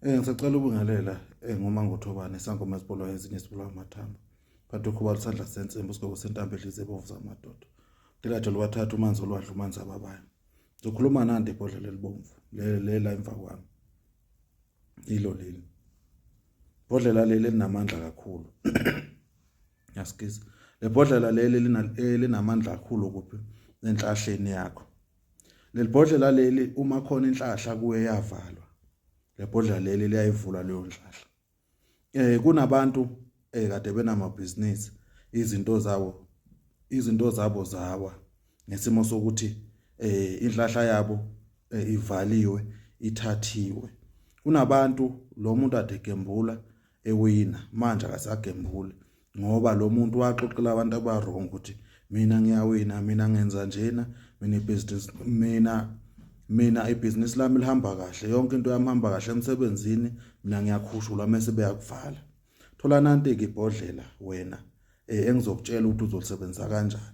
Ngisacela ubingelela ngoMangothobane isangoma esibolayo ezinye sibulawa amathambo. Phatha ukhubalo isandla sensimbi usigwebo sentambo edlize ebomvu zamadoda. Dilaje lwathatha umanzi olwadla umanzi ababayo. Ngizokhuluma nandi ibhodlela elibomvu le la emva kwami. Yilo leli. Ibhodlela leli linamandla kakhulu. Yaskiza. Le bhodlela leli linamandla kakhulu kuphi enhlahleni yakho. Leli bhodlela leli uma khona inhlahla kuye yavalwa. Le bhodlela leli liyayivula leyo nhlahla. Kunabantu kade benamabhizinisi izinto zabo zawa ngesimo sokuthi inhlahla yabo ivaliwe, ithathiwe. Kunabantu lo muntu ade gembula ewina, manje akasagembuli ngoba lo muntu waxoxela abantu aba-wrong ukuthi mina ngiyawina, mina ngenza njena, mina ibhizinisi, mina ibhizinisi lami lihamba kahle, yonke into yami ihamba kahle emsebenzini, mina ngiyakhushulwa, mese beyakuvala. Thola nanti-ke ibhodlela wena engizokutshela ukuthi uzolisebenzisa kanjani.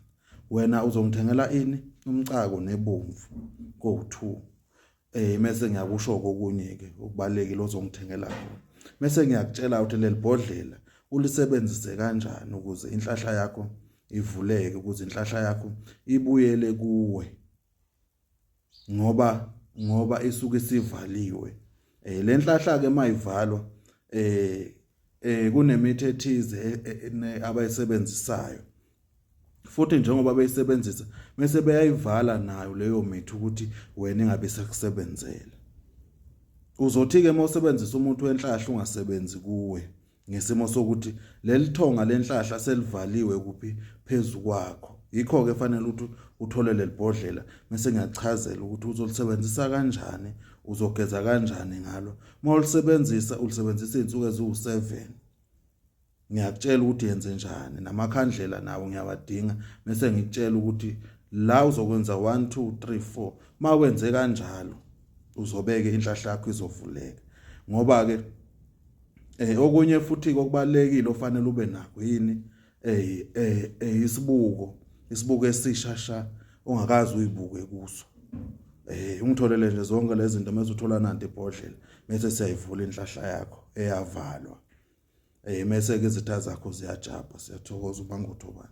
Wena uzongithengela ini? Umcako nebomvu kowu-2. Mese ngiyakusho kokunye-ke okubalulekile ozongithengela khona. Mese ngiyakutshela ukuthi leli bhodlela ulisebenzise kanjani ukuze inhlahla yakho ivuleke, ukuze inhlahla yakho ibuyele kuwe. Ngoba isuke isivaliwe. Le nhlahla ke mayivalwa kunemithi ethize abayisebenzisayo. Futhi njengoba beyisebenzisa bese beyayivala nayo leyo mithi ukuthi wena ingabe isakusebenzela. Uzothi ke uma usebenzisa umuthi wenhlahla ungasebenzi kuwe ngesimo sokuthi leli thonga lenhlahla selivaliwe kuphi phezu kwakho. Yikho ke fanele ukuthi uthole leli bhodlela mase ngiyachazela ukuthi uzolisebenzisa kanjani, uzogeza kanjani ngalo. Uma ulisebenzisa ulisebenzisa izinsuku eziwu-7. Ngiyakutshela ukuthi yenze njani, namakhandlela nawo ngiyawadinga, bese ngikutshela ukuthi la uzokwenza 1 2 3 4. Mawenze kanjalo uzobeke inhlahla yakho izovuleka. Ngoba ke okunye futhi okubalekile ofanele ube nakho yini, isibuko, isibuko esisha sha ongakaze uyibuke kuso. Ungitholele nje zonke lezi zinto mase uthola nanti ibhodlela mase siyayivula inhlahla yakho eyavalwa. Mese ke izitha zakho ziyajabha. Siyathokoza uMangothobane.